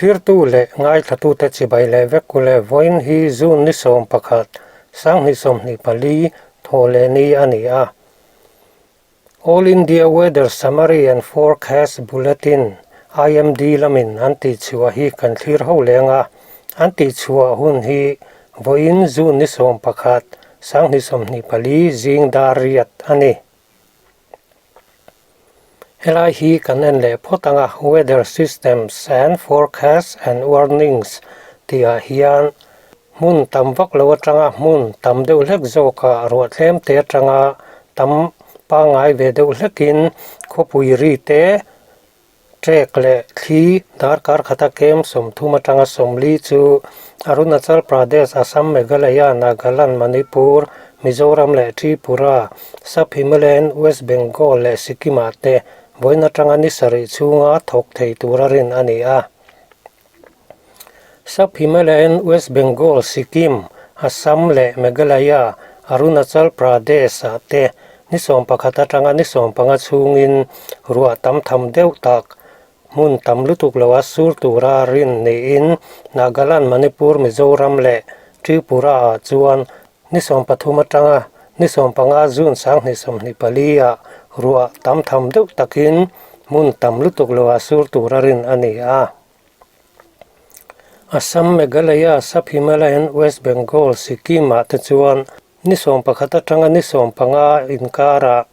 Thlirtu leh ngaithlatute chibai leh vek u le vawiin hi June ni 11, 2024 thaw leh ni a ni a. All India Weather Summary and Forecast Bulletin, IMD, lamin an tihchhuah hi kan thlir ho leng a, an tihchhuah hun hi vawiin June ni 11, 2024 zing dar riat a ni. Helai hi kan en leh phawt ang a, Weather Systems and Forecasts and Warnings tihah hian hmun tam vak lo atanga hmun tam deuh hlek zawkah ruah tlem te atanga tam pangngai ve deuh hlekin khawpui ri te Trek leh thli darkar khata kem 30 atanga 40 chu Arunachal Pradesh, Assam, Meghalaya, Nagaland, Manipur, Mizoram leh Tripura, Sub-Himalayan, West Bengal leh Sikkim-ah te vawiin atanga ni sarih chhunga thawk thei tura rin a ni a. Sub-Himalayan, West Bengal, Sikkim, Assam leh Meghalaya, Arunachal Pradesh-ah te ni 11 atanga ni 15 chhungin ruah tam tham deuh tak hmun tam lutuk loa sur tura rin niin Nagaland, Manipur, Mizoram leh Tripura-ah chuan ni 13 atanga ni 15 June 2024-ah ruah tam tham deuh takin hmun tam lutuk loa sur tura rin a ni a. Assam, Meghalaya, Sub-Himalayan, West Bengal, Sikkim-ah te chuan ni 11 atanga ni 15 inkarah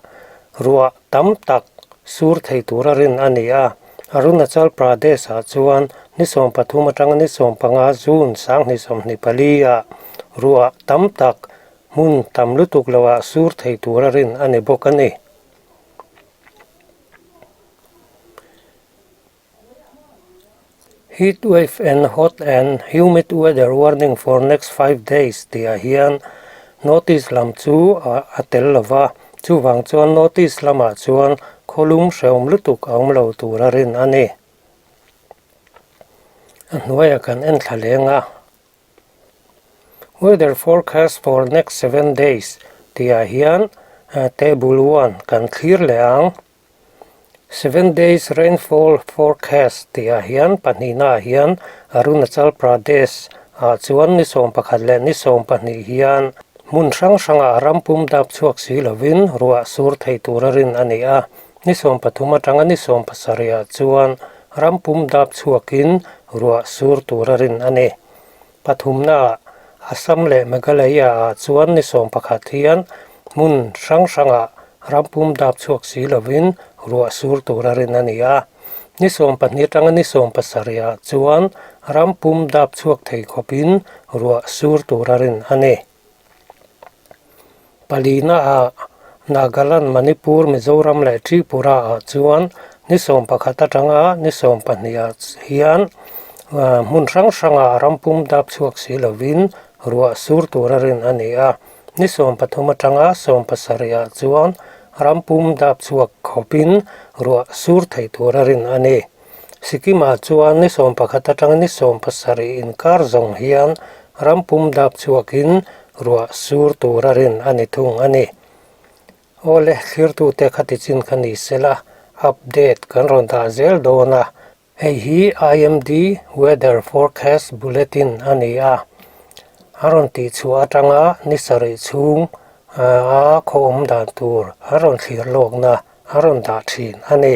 ruah tam tak sur thei tura rin a ni a. Arunachal Pradesh-ah chuan ni 13 atanga ni 15 June 2024-ah ruah tam tak hmun tam lutuk loah sur thei tura rin a ni bawk a ni. Heat wave and hot and humid weather warning for next 5 days tihah hian notice lam chu a tel lo va, chuvang chuan notice lamah chuan khawlum hrehawm lutuk a awm lo tur a rin a ni. A hnuaiah kan en thla leng a. Weather forecast for next 7 days tihah hian table 1 kan thlir leh ang. 7 days rainfall forecast tihah hian pahnihnaah hian Arunachal Pradesh ah chuan ni 11 leh ni 12 hian hmun hrang hrangah ram pum dap chhuak si lovin ruah sur thei tura rin a ni a. Ni 13 atanga ni 17 ah chuan ram pum dap chhuakin ruah sur tura rin a ni. Pathumnaah Assam leh Meghalaya ah chuan ni 11 hian hmun hrang hrangah ram pum dap chhuak si lovin ruah sur tura rin a ni a. Ni 12 atanga ni 17 ah chuan ram pum dap chhuak thei khawpin ruah sur tura rin a ni. Palina ah Nagaland, Manipur, Mizoram leh Tripura ah chuan ni 11 atanga ni 12 ah hian hmun hrang hrangah ram pum dap chhuak si lovin ruah sur tura rin a ni a. Ni 13 atanga 17 ah chuan ram pum dap chhuak khawpin ruah sur thei tura rin a ni. Sikkim ah chuan ni 11 atanga ni 17 inkar zawng hian ram pum dap chhuakin ruah sur tura rin a ni thung a ni. Awle, thlirtute kha tichin kha ni sela, update kan rawn dah zel dawn a. Hei hi IMD Weather Forecast Bulletin a ni a, a rawn tihchhuah atanga ni sarih chhung a khaw awm dan tur a rawn thlir lawkna a rawn dah thin a ni.